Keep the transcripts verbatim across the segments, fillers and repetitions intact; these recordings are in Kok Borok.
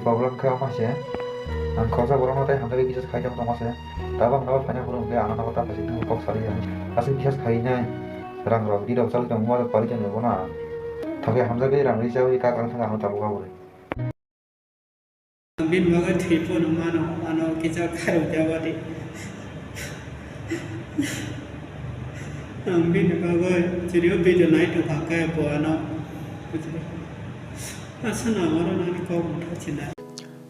Problem khe omo se, ang khoroksa borokno tei hamjagwi bisas khai tongma se, tabang nogo phaina phuru hwnkhe ano nogo ta phaising thangwi kok saliya. Aswk bisas khainai rang rok, ri rok chalwi tongma rok pari tongwi bono ang thangwi hamjagwi rang ri chawi kak ang thangwi ano tabuk aborwi. Bini bagwi thwi phano mano, ano kisa kharwi jabadi. Ang bini bagwi chiriyo video nai tongkha khe bo ano. Aswk nang oro nani kok wngkha sinai.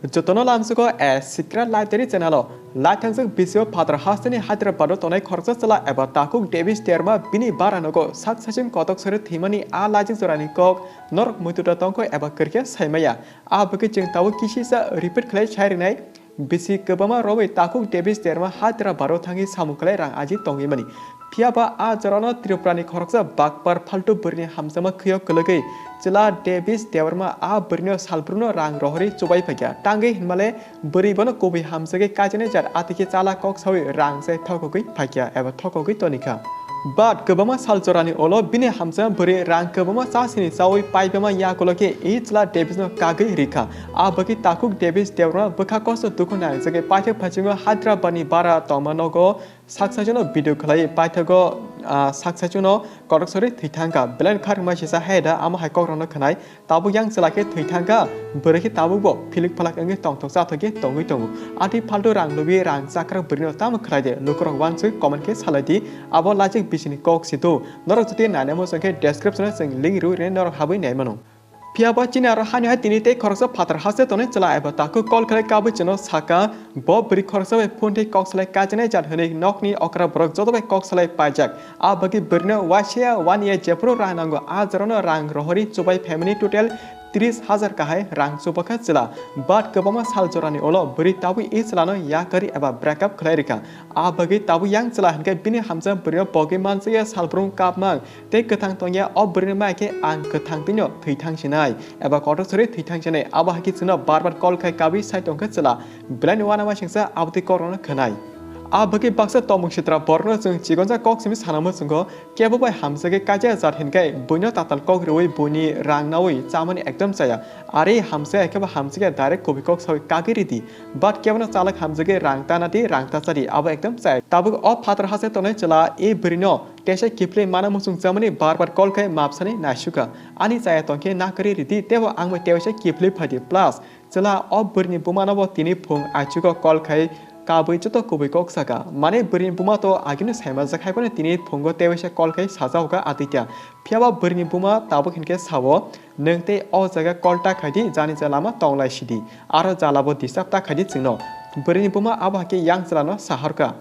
Jotono lamsugo A Secret Library channel o. Laithangsak bisio phatar hasteni Hyderabad o tongnai khoroksa chwla eba takhuk Davis Derma bini bara nogo sak sachung kotok sori thwimani a lajik jorani kok norok muitu da tongkho eba kwrwikhe saimaya. A bagwi chwng tabuk kisisa repeat khlai sai rinai. Bisi kwbangma romwi takhuk Davis Derma Hyderabad o thangwi samung khlai rang aji tongwi mani. Phiya ba a jorano Tripura ni khoroksa bakpar phaltu bwrwini hamjakma khwio kwlwgwi chwla Davis Debbarma a bwrwino salbrumno rang rohorwi chubai phaikha. Tangwi hinmale bwrwi bono kubui hamjakwi kaijaknai jat atwikhe chala kok sawi rang se thokogwi phaikha eba thokogwi tonikha. But kwbangma sal jorani ulo bini hamjakma bwrwi rang kwbangma chasini chawi paibama yakulo khe i chwla Davisno kagwi rikha. A bagwi takhuk Davis Debbarma bwkha kosto dukhu nangjagwi paithak phaichingo Hyderabad ni bara tongma nogo sak saichungno video khlai paithago, ah, sak saichungno kotok sori thwi thangkha. Belai kharwngma sisa hai da amo hai kokrokno khwnai. Tabuk yang chwla khe thwi thangkha, bwrwi khe tabukbo philik phalak wngwi tongthok chathok khe tongwi tongo. Atwi phaltu rang lubui rang chakrak bwrwino tamo khlai de? Lukurok uansuk comment khe salai di. Abo lajik bisini kok si do. Norok jodi nainai muchung khe description o chwng link rwi rwnai, norok habwi nai mano. Phiya ba chini aro hani hai tini tei khoroksa phatar haste tongnai chwla eba takhuk call khlai kabui chwngno sakha, bo bwrwi khoroksa bai phone tei kok salai kaijaknai jat hwnwi nokni okra borok joto bai kok salai paijak. A bagwi bwrwino waisa waniya jephuru rang nango a jorano rang rohorwi chubai phaimani total tris hajar kahai rang chubakha chwla. But kwbangma sal jorani ulo bwrwi tabwi i chwlano yakarwi eba break up khlai rikha. A bagwi tabuk yang chwla hinkhe bini hamjakma bwrwino pogwi manjakya salbrung kapmang tei kwthang tongya, o bwrwini mai khe ang kwthang twino thwi thang sinai eba kotor sori thwi thang sinai, abo hai khe chwngno bar bar call khai kabwi sai tongkha chwla, belaino uanama singsa abotwi kokrokno khwnai. A bagwi baksa tongmung sitra borokno chwng chikonsa kok simi sana muchungo, kebo bai hamjakhe kaisa jat hinkhe buino tatal kok rwui buini rang naui chamani ekdom chaya, are hamjakya khe bo hamjakya direct kubui kok saui kagwi ridi. But kebono chalak hamjagwi rang tana di, rang ta cha di, abo ekdom chaya. Tabuk o phatar haste tongnai chwla e bwrwino teisa kiphilwi mana muchung chamani bar bar call khai map sani naisukha. Ani chaya tongkhe nakarwi ridi, teibo ang bai teisa kiphilwi phaidi. Plus chwla o bwrwini bumano bo tini phung aichugo call khai kabui joto kubui kok saka. Mane bwrwini buma to agini saimajak hai phano tini phungo teisa call khai sajahoka atwita. Phiya ba bwrwini buma tabuk hinkhe sao, "Nwng tei o jaga call ta khai di, jani je lama tong lai si di. Aro jala bo disturb ta khai di chwngno." Bwrwini buma abo hai khe yang chwlano sahorkha.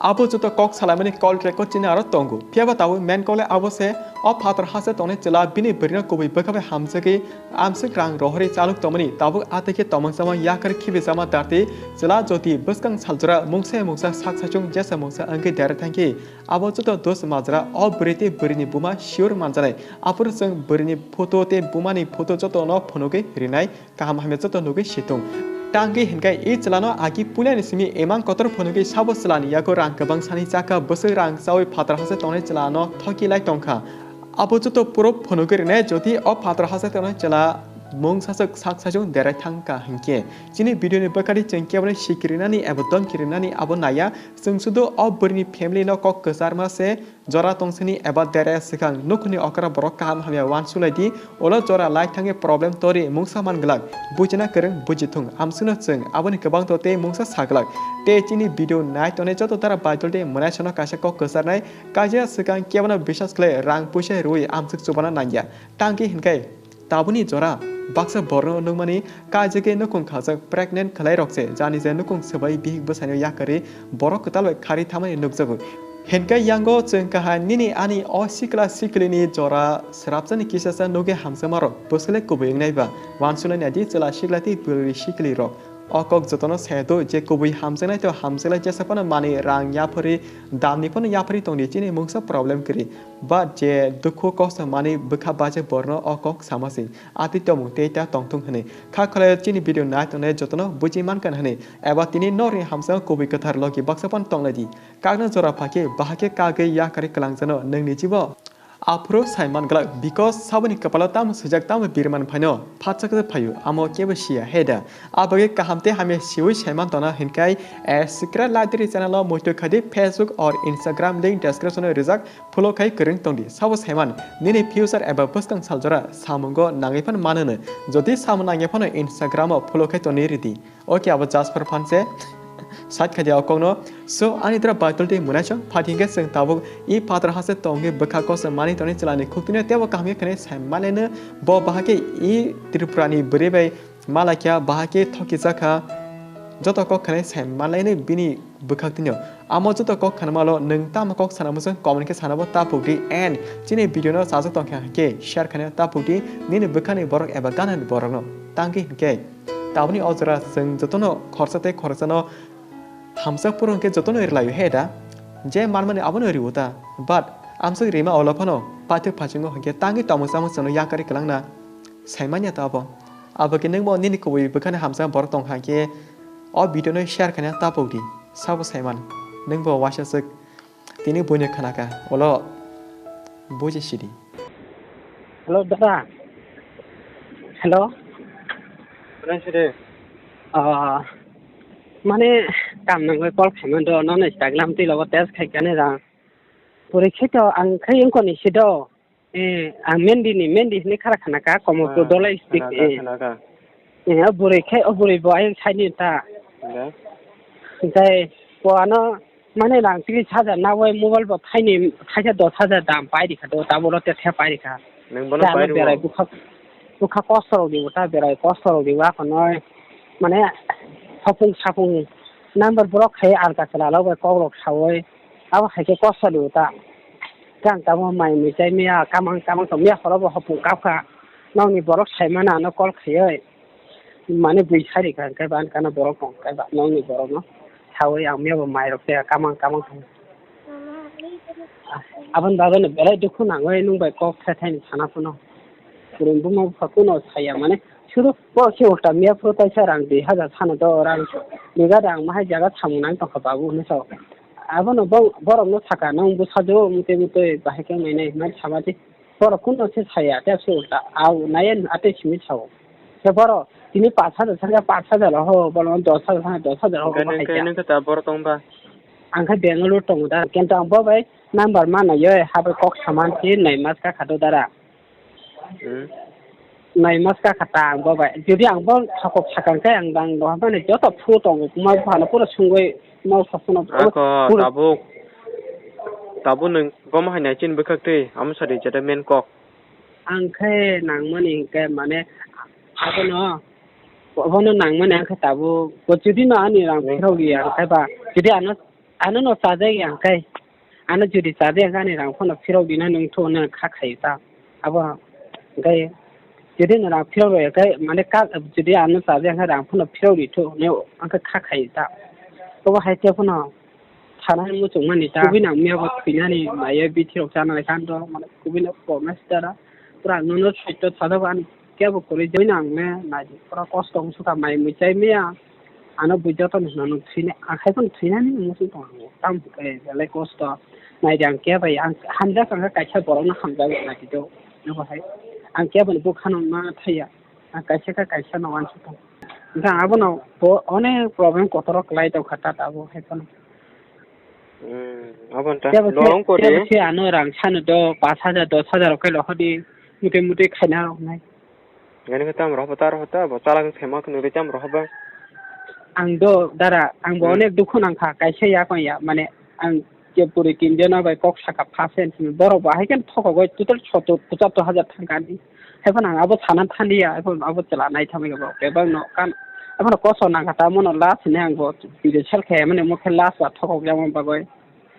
Abo joto kok salaimani call record chini aro tongo. Phiya ba tabuk main call abo se, o phatar haste tongnai chwla bini bwrwino kubui bwkha bai hamjagwi amswk rang rohorwi chalok tongmani, tabuk atwi khe tomang chamang yakar khibi chama darti chwla joti bwskang saljora mungsa mungsa sak saichung jesa mungsa wngwi dera thangkhe, abo joto dos majra o bwrwi tei bwrwini buma sure manjanai. Aphuru chwng bwrwini photo tei bumani photo jotono phunugwi rinai, kaham hamya joto nugwi situng. Tangwi hinkhe i chwlano agi puilani simi imang kotor phunugwi sabo chwlani yago rang kwbang sani chakha, bwswk rang chawi phatar haste tongnai chwlano thoki lai tongkha. Abo joto proof phunugwi rinai, jodi o phatar haste tongnai chwla mung saswk sak saichung derai thangkha hinkhe. Chini video ni bwkhadi chwng kebono sikiri nani eba domkiri nani abo naiya, chwng sudu o bwrwini family no kok kwcharma se, jora tongsini eba dere swkang nukhungni okra borok kaham hamya uansuk lai di, ulo jora lai thangwi problem tori mungsa man glak, bujina kwrwng bujithung, amsukno chwng aboni kwbangto tei mungsa sa glak. Tei chini video nai tongnai joto dara baidol tei mwnaisano kaisa kok kwcharnai, kaisa swkang kebono bisas khlai rang puisa rwui amswk chubana nangya. Tangwi hinkhe tabukni jora baksa borokno nukmani, kaijagwi nukhung khajak pregnant khwlairok se, jani je nukhung swbai bihik bwsaino yakarwi borok kwtal bai kharwi thamani nukjago. Hinkhe yango chwng kaham nini ani o sikla siklini jora srapjani kisasa nugwi hamjakmarok bwswkle kubui wngnai ba? Uansuknai naidi chwla sikla tei bwrwi siklirok. O kok jotono saya do je kubui hamjaknai to hamjaknai jesa phano manwi rang yapharwi damni phano yapharwi tongdi chini mungsa problem kwrwi. But je dukhu kosto manwi bwkha bacha borno o kok sama se. Atwi tongmung tei ta tongthung hwnwi. Kha khwlai chini video nai tongnai jotono buji mankha hwnwi. Eba tini norni hamsao kubui kwthar logi baksa phano tonglaidi. Kakno jora phakhe bahakhe kagwi yakarwi kwlangjano nwngni jibo. Aphuru saiman glak, because saboni kwpalo tamo swijak, tamo birman phaino phatsa khe phaio, amo kebo siya he da. Abagwi kaham tei hamya siwi saiman tona hinkai, eh, sikra laitri channel o muitu khadi Facebook or Instagram link description o rijak, follow khai kwrwng tongdi. Sabo saiman, nini future eba bwskang saljora samungo nangwi phan manwno. Jodi samung nangya phano Instagram o follow khai toni ridi. Okay, abo just for fun se. Side khaidi o kokno. So, ani dra Baitul tei Munaisong phat hingke chwng tabuk i patra hase tongwi bwkha kose mani toni chwlani khuktwino tebo kaham khe khwnai sai manlaino. Bo bahai khe i Tripura ni bwrwi bai malakya, bahai khe thokijakha. Joto kok khwnai sai manlaino bini bwkhaktwino. Amo joto kok khwnamalo nwng tamo kok sana muchung comment khe sanabo tapukdi and chini video no chajak tongkha khe share khwnai tapukdi nini bwkhani borok eba ganani borokno. Tangwi hinkhe. Taboni o jora chwng jotono khoroksa tei khoroksano hamjak phuru hwnkhe jotono ri laio he da? Je manmani abono rio ta? But amswk rima olo phano paithak phasingo hwnkhe tangwi tongmung chamung chwngno yakarwi kwlangna saimanya ta abo. Abo khe nwngbo nini kubui bwkhani hamjak borok tong kha khe o video no share khaina tapukdi, sabo saiman. Nwngbo waisa swk. Tini buino khanaka, ulo buji sidi. Hello, dada. Hello. Buino sidi. Ah, mane, kam nangoi call khaimando, nono Instagram twi logo text khaikani rang. Puri khe to ang khai wngkoni sido. Eh, ang Mendi ni, Mendi hini khara khanaka, Komorpur Ah, dolai stick, khanaka, eh. Khanaka. Eh, o bwrwi khai, o bwrwi bo ayang saini ta. Hingke? Hingke bo ano mane rang tris hajar nawi mobile bo thaini, thaisa dos hajar dam pai rikha do, tabuk rw te the pai rikha. Nwng bono Te ano pai rw berai mo? Bukha, bukha kosto rok ni bo ta berai kosto rok ni bo akhonoi mane hopung sapung number borok khai alka chwla rok bai kok rok sawi abo hai khe kosto rw ta. Khe ang tamo mai mui chai miya kamang kamang tong miya horo bo hopung kap kha. Nokni borok sai mano ano call khaiwi. Mane bui sai rikha hwnkhe ba ani kano borok tong khe ba nokni borokno sawi ang miya bo mai rok tei kamang kamang tong. Aboni bagwi no belai dukhu nangwi nwng bai kok thai thai ni sana phano. Kwrwng buma bupha kuno saya mane suru bo khe ulta miya phuru taisa rang dui hajar sano do rang biga rang mahai jaga samung nang tongkha babu hinwi sao. Abono bo-, borokno saka, "Nwng bwsajwk mutwi mutwi bahai khe wngnai," hwnmani sama di. Borok kuno se saya, tei se ulta, "Au, nai," atwi simi sao. Khe borok tini pash hajar sangkha pash hajar ho, borokno dos hajar sangkha dos hajar ho, Hwnkhe bahai nwng khe khe. Nwng khe ta borok tong ba? Ang khe Bangalore tongo da, kintu ang bo bai number ma naiwi, ha bai kok saman si nai mas ka kha do dara. Hmm. Nai mas ka kha ta ang bo bai. Jodi ang bo sakok sakang khe ang bang bo hamani joto phu tongo. Kuma buphano pura sungwi ma sakno pura, Ako pura tabuk, tabuk nwng bomo hai nai chini bwkhak twi amo sadi jeta men kok. Ang khe nangmani hwnkhe mane abono, abono nangmani ang khe tabuk. Bo jodi no ani rang Hmm. phirok ya hwnkhe ba, jodi ano, ano no chajak ya hwnkhe. Ano jodi chadi hwnkhe ani rang phano phirok dina nwng thung hwnwi kha khaio ta. Abo hwnkhe jodi no rang phirok rw khe mane ka, jodi ano chadi hwnkhe rang phano phirok ri thung hwnwi hwnkhe kha khaio ta. Obo hai khe phano thanani muchungmani ta. Kubui nang miya bo thwinani maya bithi rok chana lai khan do mane kubui no promise dara. Pura ang nono sotto sajago ani kebo kwrwi joi nang le nai di. Pura kosto wng sukha mai mui chai miya. Ano bui joto ni hwnna nwng thwina, akhai phano thwinani muchung tongo. Tamo khe belai kosto. Nai di ang khe bai ang hamjak ang khe kaisa borok no hamjak nai di do. Nobo hai. Ang khe boni bwkha no ma thaya. Ang kaisa khe kaisa no wansuk tongo. Hwnkhe ang abono bo onek problem kotor o kwlai tongkha ta abo hai phano. Hmm, abo ta. Tebo se, Lorong kori. Tebo se ano rang sano do pash hajar, dos hajar rok khe rohor di. Mutwi mutwi khaina rok nai. Gani khe tam rohor ta, rohor ta, bo chalak sema khunu re tam rohor ba. Ang do dara, ang bo Hmm. Onek dukhu nangkha, kaisa ya kon ya, mane ang je puri tin jona bai kok saka phasen, borok bo hai khe thokogoi total sottor pochattor hajar thangkha ni. Hai phano ang abo sana thaliya, hai phano abo chwla nai thamwi bo bebak no kan, hai phano koso nangkha ta mono last ni ang bo video share khe mane mo khe last ba thokok ya mo bagoi.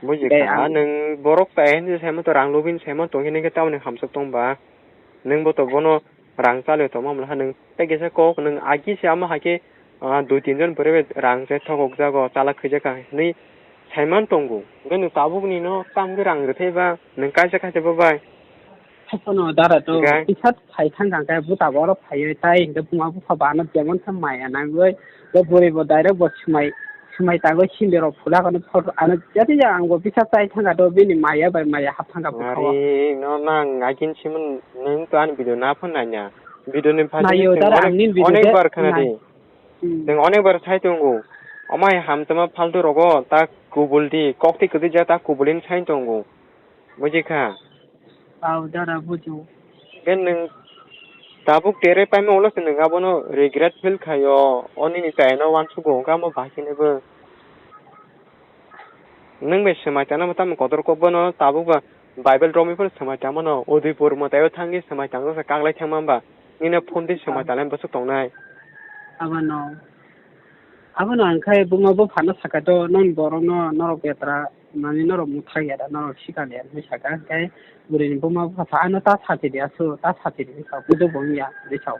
Buji Tei kha, ang nwng borok ta hindi sema to rang lubin sema to hini khe tamni hamsok tong ba. Nwng bo to bono rang chalwi tongma mla nwng tei kisa kok nwng agi se ama hai khe, ah, dui tin jon bwrwi bai rang se thokok jago chalak khaijak kha hinwi saiman tongo. Hwnkhe nwng tabuk ni no tam khe rang rwthai ba nwng kaisa kaisa bo bai. Haiphano dara to Hwnkhe? Kisa phai thang kha hwnkhe buta borok phaiwi tai hwnkhe buma bupha bo ano jemon khe maya nangwi bo bwrwi bo direct bo swmai Mai tango sindi rok phula kono photo ano jati ja ang bo bisa chai thanga do bini maya bai maya hap thanga bukhawa. Ari no nang akin simun nung to ani video na phone nanya. Video ni pha Nayo, dara ang nini video onek de bar khana nai. Di. Hmm. Nung onek bar sai tongo. Omai hamtama phaltu rogo ta kubul di kok ti kudi ja ta kubulin sai tongo. Buji kha? Au, dara, bujo. Then nwng tabuk tere paima ulo se nwng abono regret feel khaio, o nini chayano uansugo hwnkhe amo bahaikheno bo. Nwng bai swmai tangna tamo kotor kok bono tabuk ba Bible romwi phano swmai tangmano, Udaipur mwtaio thangwi swmai tangjak se kaklai thangma ba, nini phone twi swmai Ah. tangnai bwswk tongnai. Abono. Abono ang khai buma buphano saka to, non borokno norok betra, mani norok mwthang ya da, norok sikal ya hinwi saka, hwnkhe bwrwini buma bupha sa, "Ano ta sati di asu, ta sati di," hinwi sa, "Budo bo wngya," hinwi sa.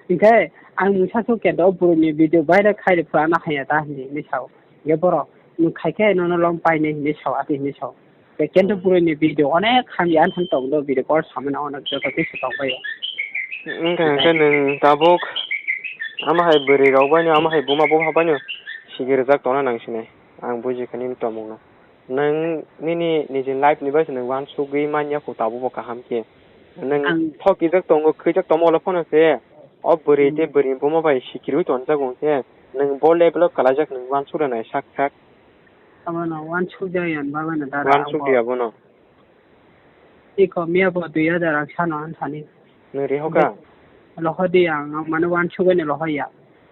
Hwnkhe ang mungsa su kendo bwrwini video viral khai rwphu ano haya ta hinwi sa. Hwnkhe borok, "Nwng khai khe nono long painai," hinwi sa, ati hinwi sa. Tei kento Hmm. bwrwini video onek hamya wngthang tong do, video call samani onek joto kisa tong bai. Wngkha hwnkhe nwng tabuk amo hai bwrwi rok bai no, amo hai buma bupha bai no sigi rwjak tongna nang sinai. Ang buji kha nini tongmung no. Nwng nini niji life ni bai se nwng uansugwi man ya kho tabuk bo kaham khe. Nwng Ang thok ijak tongo, khwijak tongo ulo phano se. O bwrwi tei Hmm. bwrwi buma bai sikirwi tonjak wng khe nwng bo level o kwlaijak nwng uansuk rwnai sak sak. Abono uansuk jaya hinba bono dara Uansuk abo. Di abono. Iko miya bo dui hajar ang sano ang sani. Nwng rihoka? Loho di ang, ang mane uansuk ani loho ya.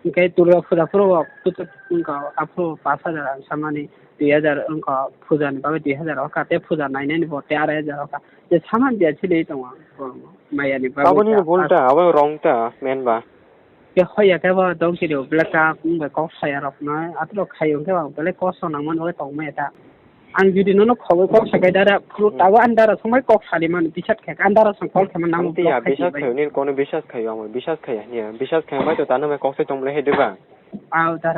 Hwnkhe Durga puja phuru bo kutuk wngkha aphuru pash hajar ang samani dui hajar wngkha puja ni bagwi dui hajar hoka tei puja nainani bo tei arai hajar hoka. Je saman dia chili tongo ang maya ni bagwi Aboni ta. Bul ta, abo wrong ta, men ba. Ke hoya khe bo dong kiri black up wng bai kok saya rok no atlo khai hwnkhe bo belai kok song nang mano tong maya ta. Ang jodi nono khogwi kok sakai dara phuru Hmm. Tabo ani dara songbai kok sali mano bisat khe ani dara song call khe mano nang Amtwi ya block khai bisas di bai. Khayo, nini kono bisas khayo, amo bisas khaya, niya bisas khaya bai to tano bai kok sai tong le he de ba. Au dara.